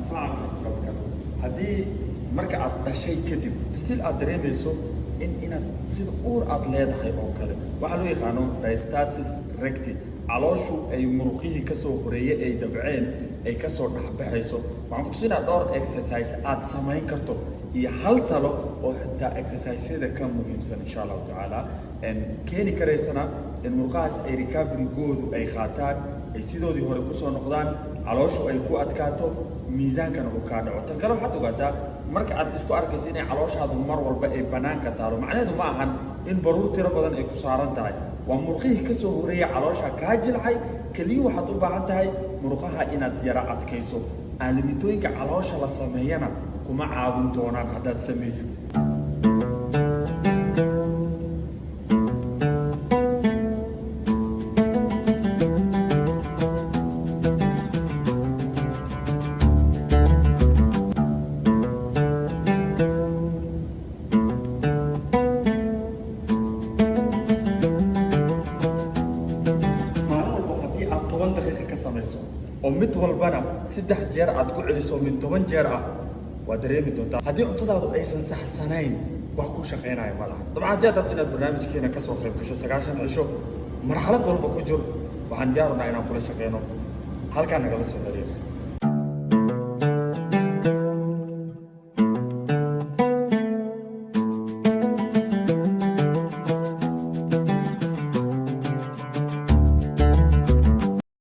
Asalaamu calaykum warahmatullahi wabarakaatu. Haddii marka aad dhashay kadib still aad dareemayso in inaad sida uur aad leedahay oo kale, waxaa loo yaqaano diastasis recti, calooshu ay muruqyihii kasoo horeeyey ay dabceen, ay kasoo dhexbaxayso, waxaan ku tusinaa dhowr exercise aad samayn karto iyo hal talo oo xitaa exerciseyada ka muhiimsan, insha Allahu tacaala, keeni karaysana in murqahaas ay recoverygoodu ay qaataan, ay sidoodii hore kusoo noqdaan, calooshu ay ku adkaato, miisaankana uu kaa dhaco. Tan kale, waxaad ogaataa marka aad isku arkaysa inay calooshaadu mar walba ay bannaanka taalo, macnaheedu ma ahan in baruur tiro badan ay ku saaran tahay. Waa murqihii ka soo horeeya caloosha kaa jilcay. Keliya waxaad u baahan tahay murqaha inaad yara adkayso. Aalimitooyinka caloosha la sameeyana kuma caawin doonaan haddaad samaysid. Maalin walba haddii aad 10 daqiiqa ka samayso oo mid walbana 3 jeer aad ku celiso, min 10 jeer ah, waad dareemi doontaa. Haddii cuntadaadu aysan saxsanayn, wax ku shaqaynaya ma laha. Dabcan, haddii aad rabto inaad barnaamijkeena kasoo qayb gasho, 90 cisho marxalad walba ku jir, waxaan diyaarunaa inaan kula shaqeyno. Halkaa nagala soo xiriir.